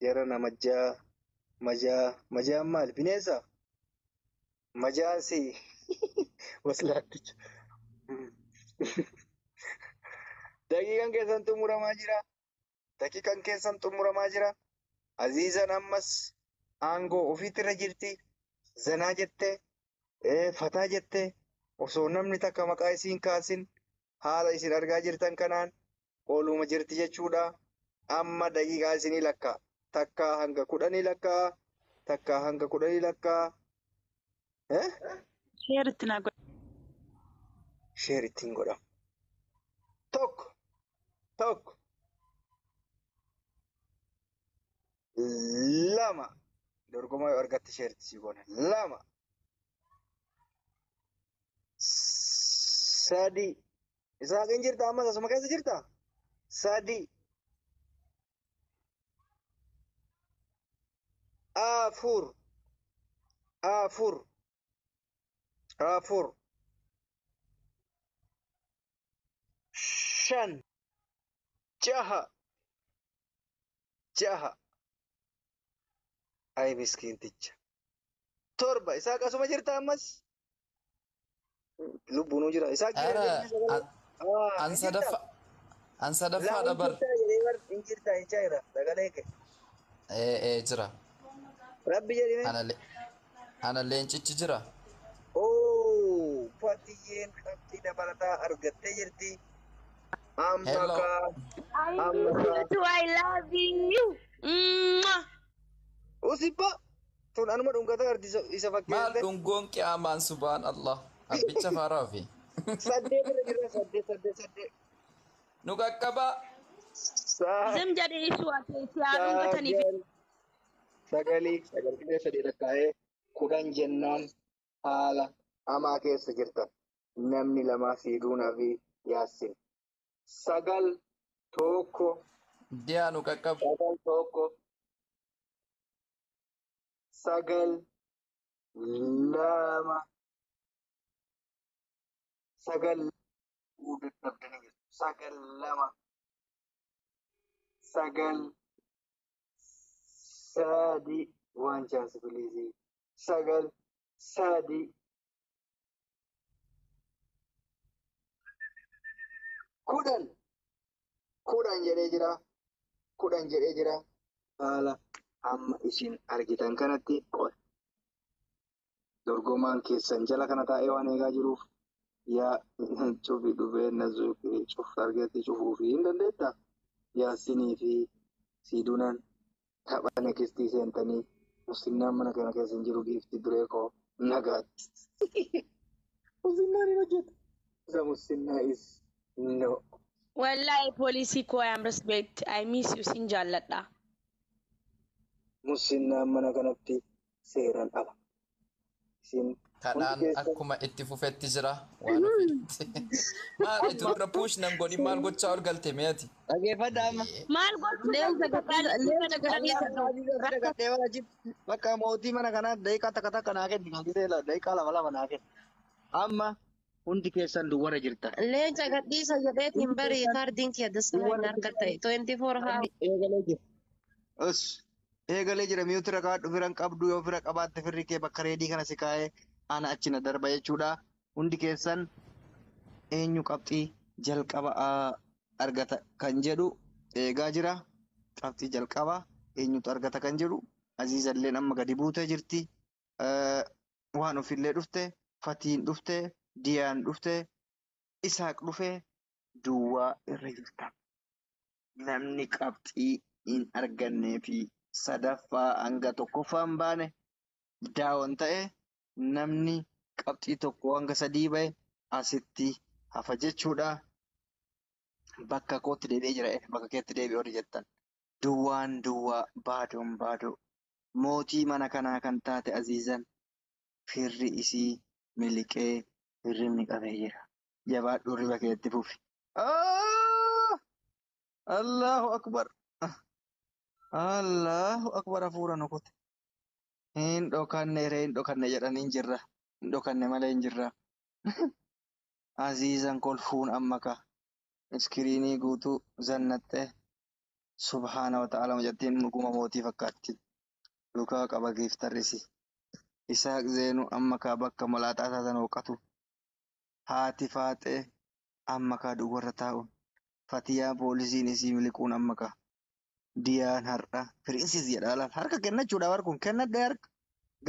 Jarana majjaa majaa majaan maali? Bineensa? Majaan si waslaatticha. Daqiiqaan keessan xumuramaa jira. Daqiiqaan keessan xumuramaa jira. Aziizan ammas aangoo ofiitirra jirti. Zanaa jettee fataa jettee osoo namni takka maqaa isiin kaasin haala isin argaa jirtan kanaan ooluma jirti jechuudha. Amma daqiiqaa isinii lakkaa. Takkaa hanga 10 lakkaa. Takkaa hanga 10 lakkaa. Share itti naa godha. Share ittiin godhama. 1 1 2 dorgomaa yoo argatte share itti sii goona. 2 3 Isaaq hin jirta ammas asuma keessa jirta? 3 4 4 4 5 6 6 Ay miskiinticha. 7 Isaaq asuma jirta ammas? Lubbuun jira. Isaaq jira. An sadaffaa. An sadaffaadha bar. Hin jirta jechaa jira. Sagalee kee. Ee jira. Rabbi jedhime. Ana leencichi jira. Oo Fatiyyeen qabxii dabalataa argattee jirti. Amma kaa. Amma kaa. I love you. Usibba. Tun anuma dhungataa arti isa fakkeessite. Maal dhungoon qiyaamaan subhaan Allah. Abbicha faaraa fi. 8 irra jira 8 8 8. Nu qaqqabaa. Zim jedhee ibsu ati haa dhungataniif. 9 9 3 lakkaa'ee 10 jennaan haala hamaa keessa jirtan. Namni 2 Siiduunaa fi Yaassin. 9 1 Diyaa nu qaqqabu. 9 1 9 2 9 dadhabdanii jirtu. 9 2 9 3 1 chance please. 9 3 10 10 jedhee jira. 10 jedhee jira. Haala amma isin argitan kanatti dorgomaan keessan jala kana taa'ee waan eegaa jiruuf yaa cufi dhufee na cuf argatti cufuu fi hin dandeetta. Yaassinii fi Siiduunaan tapha nekistii seentanii Musinnaan mana kana keessa hin jiru giifti duree koo nagaatti. Musinnaan hin hojjetu. Isa musinnaa is no. Wallahi poolisii koo I am respect. I miss you sin jaalladha. Musinnaan mana kanatti seeraan ala. Isin Kadhaan akkuma itti fufetti jira waan ofiitti. Maal itti dura push nan godhi maal gochaa ol galte meeti? Dhageeffadha amma. Maal gochuu Bakka mootii mana kanaa daqiiqaa takka takka naa kenni kan gisee daqiiqaa 2 2 naa kenni. Amma hundi keessan duwwarra jirta. Leenca gadhiisa jedheetiin barii kaardiin kee dasnaa hin argatte 24 haa. Eegalee jira. Us eegalee jira mi'uutti rakaa firan qabdu yoo fira qabaatte firri kee bakka reedii kana si kaa'ee ana achi na darba jechuudha. Hundi keessan eenyu qabxii jalqaba argata kan jedhu eegaa jira. Qabxii jalqaba eenyutu argata kan jedhu Aziizalleen amma gadi buutee jirti. Waan ofillee dhufte, Fatiin dhufte, Diyaan dhufte, Isaaq dhufe duwwaa irra jirta. Namni qabxii hin argannee fi sadaffaa hanga tokkoffaa hin baane daawwan ta'e namni qabxii 1 hanga 3 bahe asitti hafa jechuudha. Bakka kootti deebi'ee jira. Bakka keetti deebi'ee warri jettan. Duwwaan duwwaa baadoon baadoo. Mootii mana kanaa kan taate Aziizan firri isii miliqee hirribni qabee jira. Jabaadhu hirriba keetti fufi. Allahu akbar. Allahu akbar hafuura nu kute. Hin dhokanne ree hin dhokanne jedhanii hin jirra. Hin dhokanne malee hin jirra. Aziizan kolfuun amma ka. Iskiriinii guutuu zannattee. Subhaana wa ta'ala mucattiin dhuguma mootii fakkaatti. Lukaa qaba giiftarrisi. Isaaq Zeenuu amma kaa bakka malaaxaa taatan hooqatu. Haati faaxee amma kaa duwwarra taa'u. Fatiyaa poolisiin isii miliquun amma kaa. Diyaan har'a piriinsis jedha laal. Harka kennachuudha war kun kennadhe harka.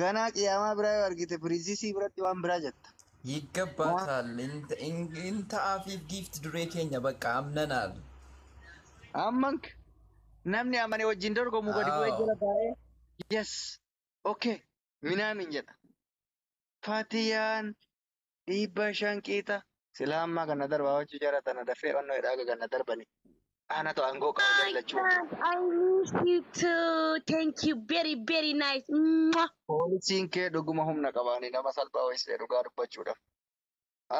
Ganaa qiyaamaa biraa yoo argite piriinsisii biratti waan biraa jetta. ይገባታል። Inta'aafiif giifti duree keenya bakka amnanaal. Amman namni amane wajjin dorgomu gadi bu'ee jala taa'ee yes okay minaamin jedha. Fatiyaan 500 qixa silaa ammaa kana darbaa wajji jara tana dafee onnoo hidhaa ganna darbani. Anatu aangoo qaba My jallachuu. God, I miss you too. Thank you. Very, very nice. Mwah. Poolisiin kee dhuguma humna qabaani nama salphaa wayisee dhugaa dubbachuudhaaf.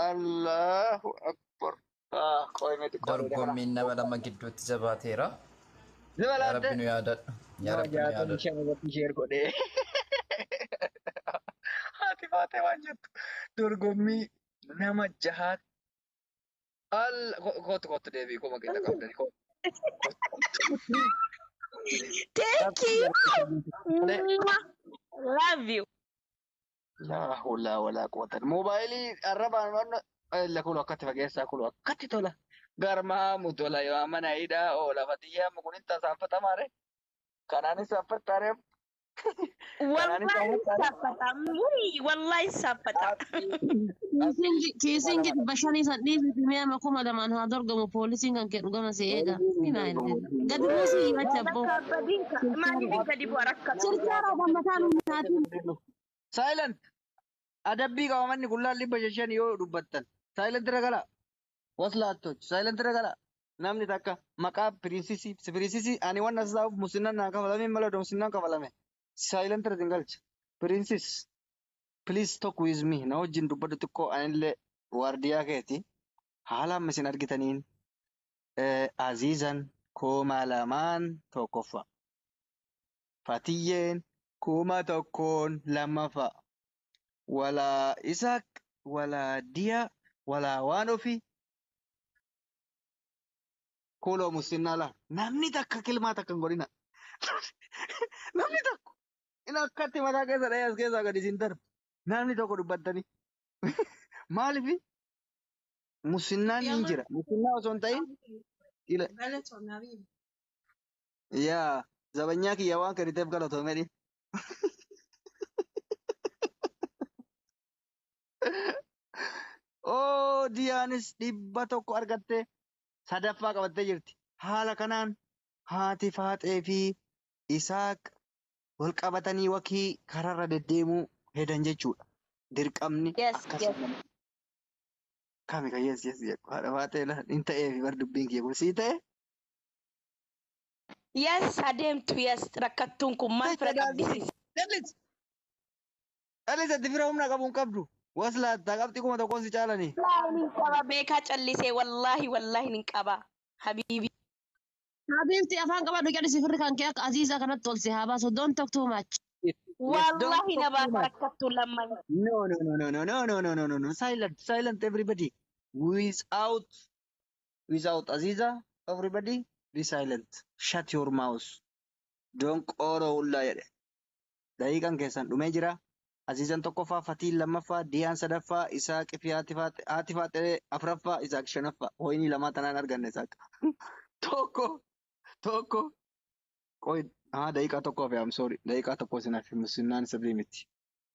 Allahu akbar. Ah, qoy miti qoy Dorgommiin nama lama gidduutti jabaateera. Yaa Zibalaate. Rabbi nu yaadadhu. Yaa Nama Rabbi nu jaatamii yaadadhu. shan irratti sheer godhee. Haati baatee waan jettu. Dorgommii nama jahaat. Al kootu kootu deebii koma keessa qabdani kootu. Thank you. Mwah. Love you. Laa hawla walaa quwwata. Moobaayilii arrabaan waan illa kulu akkatti fageessaa kulu akkatti tola. Garmaamu tola yoo mana hidhaa oola fatiyyaa kun hin tasaanfatamaare. Kanaanis saaffattaare. Kanaanis Wallahi saaffattaare. saffata. Wui, wallahi saffata. Kiisingi 500 san dhiisiti mi'a 2000 haa dorgomu poolisiin kan kee dhugama si eega. Gadi buusii achi abboo. Bakka badinka. Maaliif gadi bu'a rakkatu? Chirchaara gammataan nyaatiin. Silent. Adabbii qaba manni kun laal 500 yoo dubbattan. Silent irra galaa. Waslaattoch. Silent irra galaa. Namni takka maqaa pirinsisii pirinsisii ani waan as taa'uuf musinnaan naa kafalame malee odoo musinnaan kafalame. Silent irra galcha. Piriinsis please talk with me na wajjin dubbadhu xiqqoo anillee waardiyaa keeti. Haala amma isin argitaniin Aziizan 2000 tokkoffaa. Fatiyyeen 1000 lammaffaa. Walaa Isaaq, walaa Diyaa, walaa waan ofii. Kuloo musinnaa laa. Namni takka kilmaa takka hin godhina. Namni tokko. Inni akkatti mataa keessa dhahee as keessaa gadi isin darba. Namni tokko dubbattanii. Maaliif musinnaan ni jira. Musinnaa osoo hin ta'in ila yaa zabanyaa kiyya waan kenniteef galatoomedhi. Oo Diyaanis 100 argattee sadaffaa qabattee jirti. Haala kanaan haati faaxee fi Isaaq wal qabatanii wakii kararra deddeemuu hedan jechuudha. Dirqamni Yes, yes. akkasuma. Kami kan yes yes jedhu haadha faaxee hin ta'eefi bar dubbiin kiyya kun sii ta'e. Yes, adeemtu. Yes, rakkattuun kun maal fira qabdi? Jallis. Jallis ati fira humna qabu hin qabdu. Waslaattaa qabxii 1000 si caalanii. Wallahi nin qaba beekaa callisee wallahi wallahi nin qaba. Habiibi. Habiibti afaan qabadhu jedhisi firri kan kee akka Aziizaa kanatti ol si haa baasu. Don't talk too much. Yes, don't Wallahi na talk too baasa much. rakkattuun lamman. No, no, no, no, no, no, no, no, no, no, no. Silent, silent, everybody. Without Aziza, everybody, be silent. Shut your mouth. Don't qoro hullaa jedhe. Daqiiqaan keessan dhumee jira. Azizan tokkoffaa, Fatiin lammaffaa, Diyaan sadaffaa, Isaaq fi haati faaxee afuraffaa, Isaaq shanaffaa. Hoyinii lamaa tanaan arganne Isaaq. Tokko, tokko. Qoy, haa daqiiqaa tokko hafe, I'm sorry. Daqiiqaa tokko isin hafe, musinnaan sirrii miti.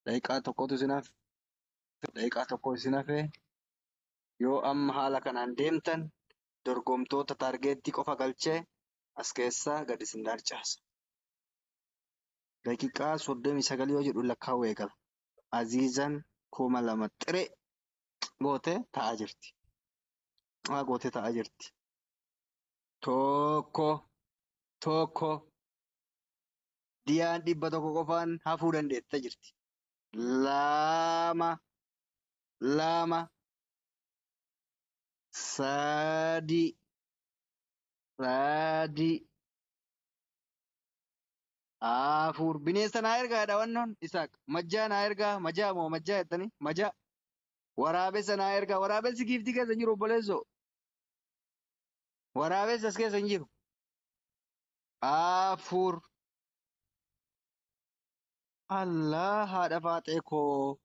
Daqiiqaa tokkotu isin hafe, daqiiqaa tokko isin hafe. Yoo amma haala kanaan deemtan dorgomtoota taargeettii qofa galchee as keessaa gad isin darcaasa. Daqiiqaa 39 yoo jedhu lakkaa'uu eegala. Aziizan 2000 xiree gootee taa'aa jirti. Haa gootee taa'aa jirti. Tokko tokko Diyaan 100 qofaan hafuu dandeettee jirti. 2 2 3 3 4 bineensa naa ergaa dhawannoon Isaaq majjaa naa ergaa majaa moo majjaa jettanii majaa waraabessa naa ergaa waraabessi giiftii keessa hin jiru obboleessoo waraabessi as keessa hin jiru. 4. Allah haadha faaxee koo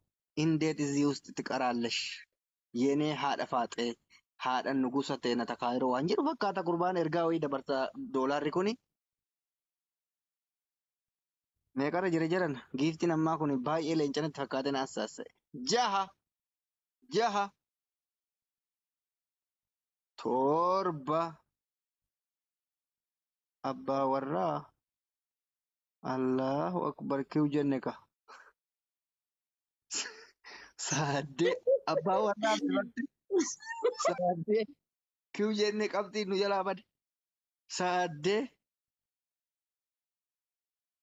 እንዴት እዚህ ውስጥ ትቀራለሽ? የኔ haadha faaxee haadha nugusa teena takaayiroo waan jedhu fakkaata gurbaan ergaa wayii dabarsa doolaarri kuni. Meeqarra jira jedhan giiftiin ammaa kun baay'ee leencanatti fakkaatee na assaasa'e. 6 6 7 abbaa warraa Allahu akbar kiw jenne ka. 8 abbaa warraa dubartii 8 kiw jenne qabxiin nu jalaa bade. 8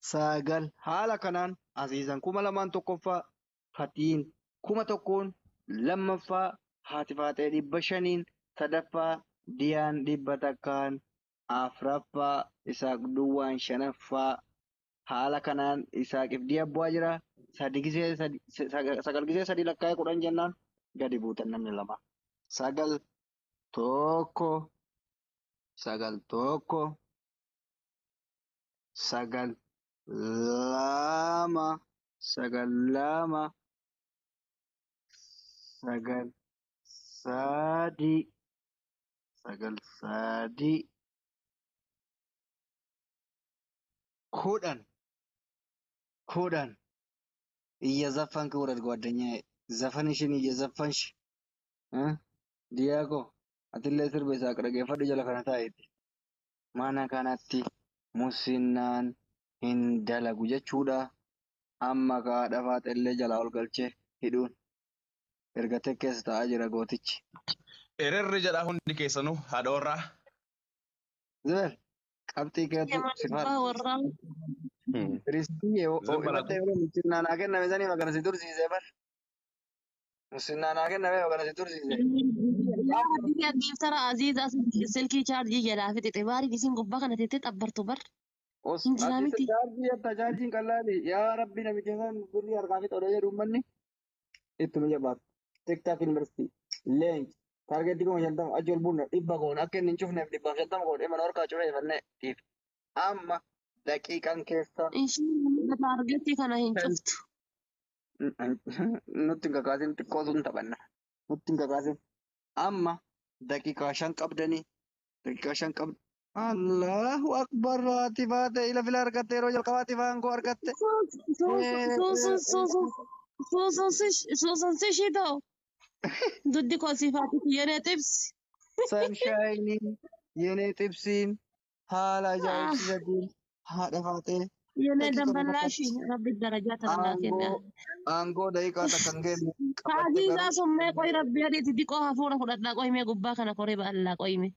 9 haala kanaan Aziizan 2000 tokkoffaa, Fatiin 1000 lammaffaa, haati faaxee 500 sadaffaa, Diyaan 100 afraffaa, Isaaq duwwaan shanaffaa. Haala kanaan Isaaqiif Diyaa bu'aa jira. 3 gisee 9 gisee 3 lakkaa'ee 10 jennaan gadi buutan namni lama. 9 1 9 1 9 2 9 2 9 3 9 3 10 10 እየዘፈንክ ውረድ ጓደኛዬ። ዘፈንሽን እየዘፈንሽ ዲያቆ atillee sirba Isaaq dhageeffadhu jala kana taa'eeti. Mana kanatti musinnaan hin dalagu jechuudha. Amma haadha faaxellee jalaa ol galchee hidhuun erga keessa taa'aa jira gootichi. Ererri jedhaa hundi keessanuu haadha warraa. Zibel qabxii keetu si Abbaa warraa. Riskii Zin balatu. musinnaan haa kenname sanii magana si tursiisee bar. Musinnaan haa kenname magana si tursiisee. Yaa Rabbi giiftara Aziiza silkii chaarjii jalaa fixe baariin isin gubbaa kana teettee xabbartu bar. Hin jiraa Ati miti. chaarjii jetta chaarjiin qallaali. Yaa Rabbi namicha san birrii harkaa fi xodoo jedhu uummanni ittuma jabaatu. TikTok University leenci taargeetii 50,000 achi ol buunna 100 goon akka inni hin cufneef 150 goon dhimma harkaa cufee fannee dhiif. Amma daqiiqaan keessa Inshallah taargeetii kana hin cuftu. nutti hin kakaasin xiqqoo sun taphanna. Nutti hin kakaasin. Amma daqiiqaa 5 qabdanii daqiiqaa 5 qabd. Allahu akbar haati baate ila fila argatte yeroo jalqabaati aangoo argatte. Suusun si ta'u. Duddi koo sifaati yenee xibsi. Sanshaayiniin yenee xibsiin haala ajaa'ibsiisatiin haadha faatee Yenee daqiiqa damballaashi rabbi darajaa tana naa kenna. aangoo daqiiqaa takka hin geenye qabatte Aziizaa garuu sun mee qoy rabbi adiiti diqoo hafuura fudhadhaa qoy mee gubbaa kana koree ba'allaa qoy mee.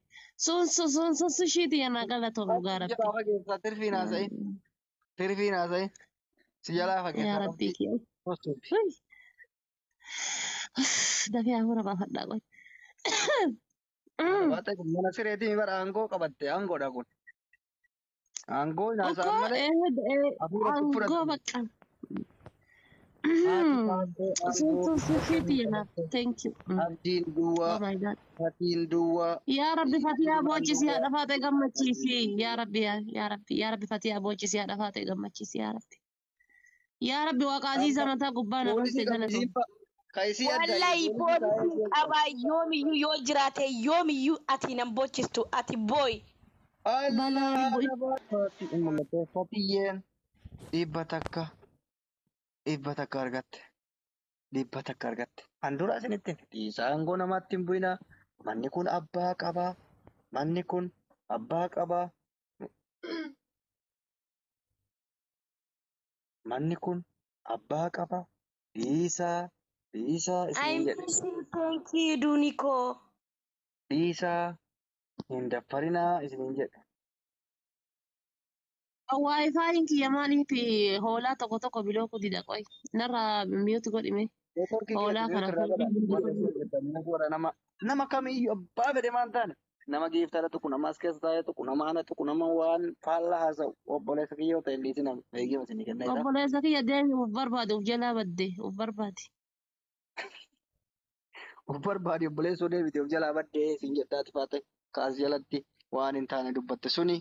Sun sun sun sun sishiiti yanaa galatoo dhugaa si rabbi. jalaa fageessaa tirfiin haasa'in tirfiin haasa'in si jalaa Yaa fageessaa rabbii qabxii kiyya. sossobi. Dafee hafuura baafadhaa qoy. Haadha faatee kun mana sireetii bara aangoo qabatte aangoodha kun. Aangoo hin haasa'an Okkoo malee hafuura itti aangoo fudhatan. bakka. Haati faatee Sun aangoo sun sishiiti yanaa. Thank you. abdiin Oh duwwaa my God. fatiin duwwaa Yaa Rabbi Fatihaa ilmaan boochisi duwwaa. haadha faatee gammachiisi. Yaa Rabbi yaa Rabbi yaa Rabbi Fatihaa boochisi haadha faatee gammachiisi yaa Rabbi. Yaa Rabbi waaqa Aziiza mataa gubbaa na Poolisii baste galatoo. qabsiifa kaisii adda Wallahi poolisii taa'ee poolisiin ishee qaba. qabaa yoomiyyuu yoo jiraate yoomiyyuu ati nan boochistu ati booy. Balaan Allah bu'i. Fatii mul'ate Fatiyyeen 100 100 argatte 100 argatte. An dura isinitti dhiisaa aangoo namaatti hin bu'inaa. Manni kun abbaa qabaa. Manni kun abbaa qabaa. Manni kun abbaa qabaa. Dhiisaa dhiisaa I isiniin jedhe. miss you, thank you Dunikoo. Dhiisaa hin daffarinaa isiniin jedhe. Waayifaayin kiyya maaliif hoolaa tokko tokko biloo kudida qoy. Narraa mute godhime. Neetworkii Hoolaa keetti kana mute irraa godha. Warra isin hojjetan ni godha nama nama kamiyyuu abbaa fedhe maan taane nama giiftara tuqu nama as keessa taa'ee tuqu nama ana tuqu nama waan faallaa haasa'u obboleessa kiyya yoo ta'e hin dhiisin nama eeyyama isinii kenna isaa. Obboleessa kiyya deemi uf barbaade uf jalaa badde uf barbaade. Of barbaade obboleessoo deebite of jalaa baddee isin jedhaati faate kaas jalatti waan hin taane dubbatte suni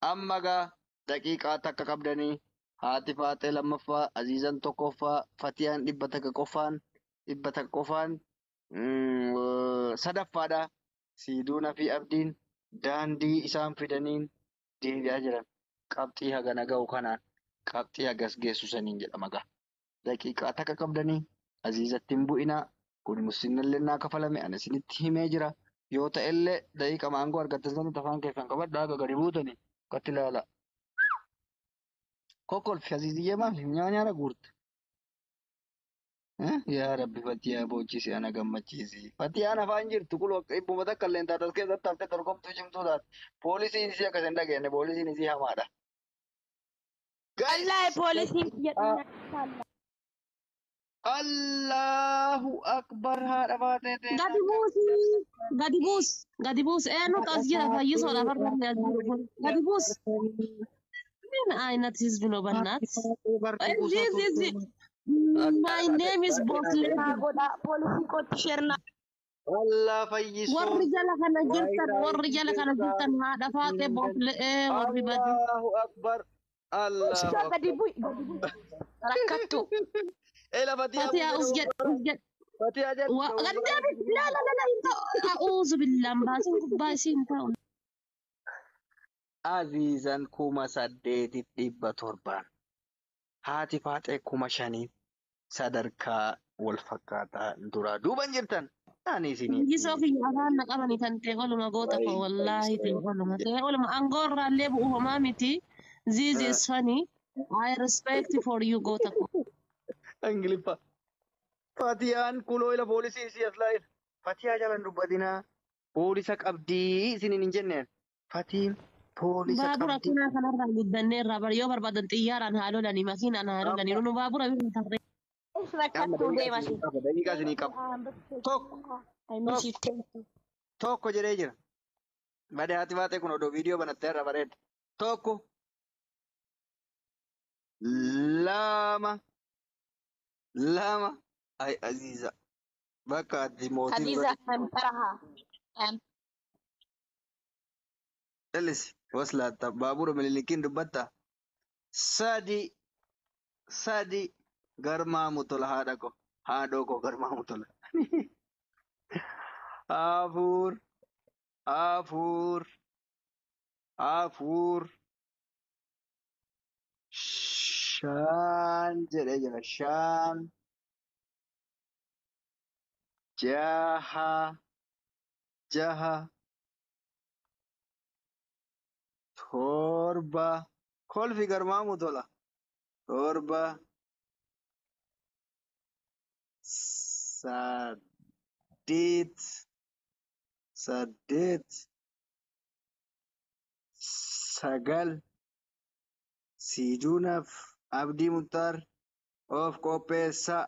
Amma gaa daqiiqaa takka qabdanii haati faaxee lammaffaa, Aziizan tokkoffaa, Fatiyaan 100 qofaan, 100 qofaan sadaffaadha. Siiduuna fi Abdiin daandii isaan fidaniin deebi'aa jiran. Qabxii hagana ga'u kanaan qabxii hagas geessu saniin jedhama gaa. Daqiiqaa takka qabdanii Aziizatti hin bu'inaa. Kun musinnallee naa kafalame ani isinitti himee jira. Yoo ta'ellee daqiiqa maangoo argattan sanitti afaan keessan qabadhaa akka gadi buutanii akkatti ilaala. Kokkolfi Aziiziyyee maal nyaara guurte? Yaa Rabbi Fatiyaa boochisi ana gammachiisi. Fatiyaan afaan jirtu kun dhibbuma takka illee taatas keessatti haftee dorgomtuu cimtuu taate. Poolisiin isii akkas hin dhageenye poolisiin isii hamaadha. Wallaahi poolisiin kiyya Allahu akbar haadha baatee ta'e. Gadi buusi. Gadi buus. Gadi buus. Eenyutu as jira fayyisoodhaaf harka as jiru. Gadi buus. ምን አይነት ህዝብ ነው? በእናት እዚህ My name is Boss Lady. Godha poolisii kootti sheernaa. Allah fayyisuu. Warri jala kana jirtan, warri jala kana jirtan haadha faaxee boofle'ee warri badi. Allahu akbar. Allahu akbar. Gadi bu'i gadi bu'i. Rakkattu. Ela Fatiyaa Fatiyaa us jedh us jedh. Fatiyaa jedhu. Gadi deebi. La la la la hin ta'u. A'uuzu billaan baasiin gubbaa isiin ta'u. Aziizan 8700 haati faaxee 5000 sadarkaa wal fakkaataa duraa duuban jirtan. Ani isinii. Fayyisoo kiyya afaan na qabani kan ta'e oluma goota koo wallaahi ta'e oluma ta'e oluma aangoo irraallee bu'u homaa miti. This is funny. I respect for you goota koo. Ingiliffa. Fatiyaan kuloo ila poolisii isii as laayila. Fatiyaa jalan dubbatinaa. Poolisa qabdii isiniin hin jenneen. Fatiin poolisa Baabura qabdii. akkanaa kanarraa guddannee irraa bar yoo barbaadan xiyyaaraan haa lolanii makiinaan haa lolanii nu baabura bira tarree. Amma Rakkattuu daqiiqaa deema. isinii qaba. Daqiiqaa isinii qaba. Tokko. I miss you thank you. Tokko jedhee jira. Badee haati baatee kun odoo viidiyoo banattee irra bareeda. Tokko. Lama. Lama. Ay Aziza. Bakka ati mootii Aziza I'm Faraha. Dhalisi. Waslaatta baabura mililikiin dubbatta. Sadi. Sadi. Garmaamu tola haadha ko. Haadhoo koo garmaamu tola. Afur. Afur. Afur. Shan jedhee jira. Shan. Jaha. Jaha. Torba. Kolfi garmaamu tola. Torba. Saddeet. Saddeet. Sagal. Siiduunaaf Abdii Muktaar of qopheessa.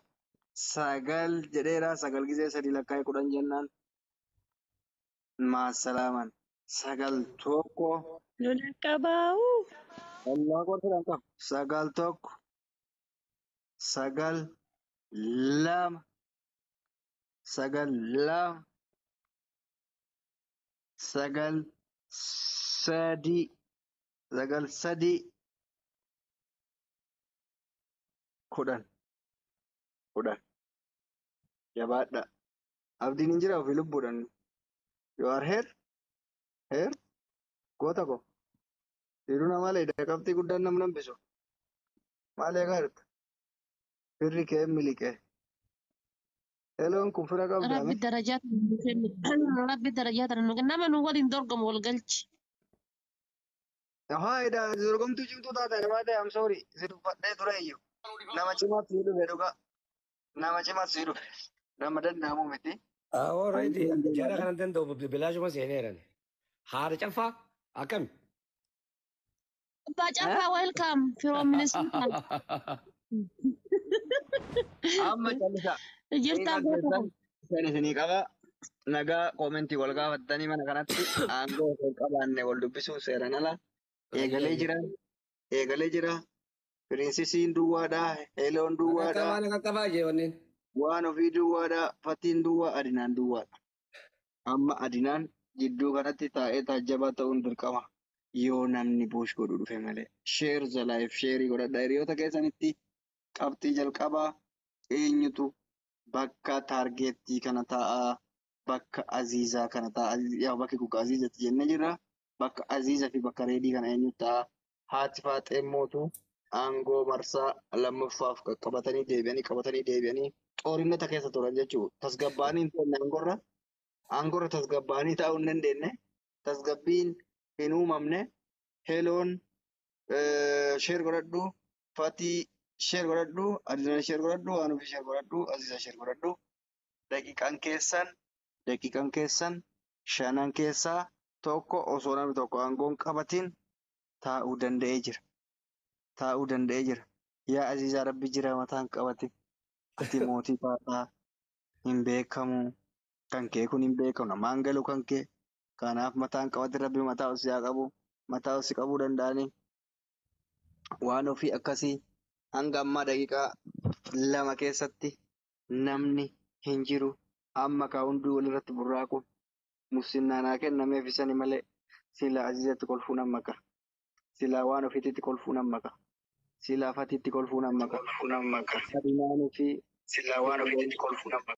Sagal jedheera. Sagal gisee sadii lakkaa'ee 10 jennaan. Maasalaaman. Sagal tokko. Lola qabaa'u. Allah qorfidhaan qabu. Sagal tokko. Sagal lama. Sagal lama. Sagal sadi. Sagal sadi. 10. 10. Jabaadha. Abdiin hin jira ofii lubbuudhaan. You are here? Here? Goota ko. Dhiiruu namaa leeda qabxii guddaan nam nambisu. Maal eegaa jirta? Firri kee miliqee. Eloon kun fira qabdaa Rabbi darajaa nu kennu. Rabbi darajaa tana nu kennu. Nama nu waliin dorgomu wal galchi. Haa edaa dorgomtuu cimtuu taate namaa ta'e I'm sorry. Si dubbadhee ture iyyuu. Nama cimaatu si dhufe dhugaa. Nama cimaatu si dhufe. Nama danda'amu miti. Already jara kanan danda'u bilaashuma seeneeran. Haadha caffaa akkami? Abbaa Caffaa welcome from Minnesota. Amma callisaa. Jirtaa goota koo. Isheen isinii qaba. Nagaa koomentii wal gaafattanii mana kanatti aangoo osoo hin qabaanne wal dubbisuun seeraan ala. Eegalee jira. Eegalee jira. Pirinsisiin duwwaadha. Heeloon duwwaadha. Qaqqabaa na qaqqabaa jee wanneen. Waan ofii duwwaadha. Fatiin duwwaa. Adinaan duwwaadha. Amma Adinaan jidduu kanatti taa'ee taajjabaa ta'uun dirqama. Yoo namni push godhu dhufe malee. Share the live, share godhadha. Hiriyoota keessanitti qabxii jalqabaa eenyutu bakka taargeettii kana taa'aa? Bakka Aziizaa kana taa'aa? Yaa bakki kun Aziizatti jennee jirra. Bakka Aziizaa fi bakka Reedii kana eenyutu taa'aa? Haati Faaxee mootu aangoo marsaa lammaffaaf qabatanii deebi'anii qabatanii deebi'anii xoorinata keessa turan jechuudha. Tasgabbaa'anii hin turre aangorra. Aangorra tasgabbaa'anii taa'uu hin dandeenye. Tasgabbiin hin uumamne. Heeloon share godhadhu. Fatii share godhadhu. Adinaan share godhadhu. Waan ofii share godhadhu. Aziizaa share godhadhu. Daqiiqaan keessan shanan keessaa tokko osoo namni tokko aangoon qabatin taa'uu danda'ee jira. Taa'uu danda'ee jira. Yaa Aziizaa, Rabbi jira, mataan qabatin. Ati mootii taataa hin beekamu. Kan kee kun hin beekamu. Namaan galu kan kee. Kanaaf mataan qabatin, Rabbi mataa osii haa qabu. Mataa osii qabuu danda'anii. Waan ofii akkasii hanga ammaa daqiiqaa 2 keessatti namni hin jiru. Amma kaa hunduu walirratti burraaqu. Musinnaan haa kennameef isani malee silaa Aziizatti kolfuu nan maka. Silaa waan ofiitti kolfuu nan maka. Silaa Fatiitti kolfuu nan maka. Adinaanii fi Silaa waan ofiitti kolfuu nan maka.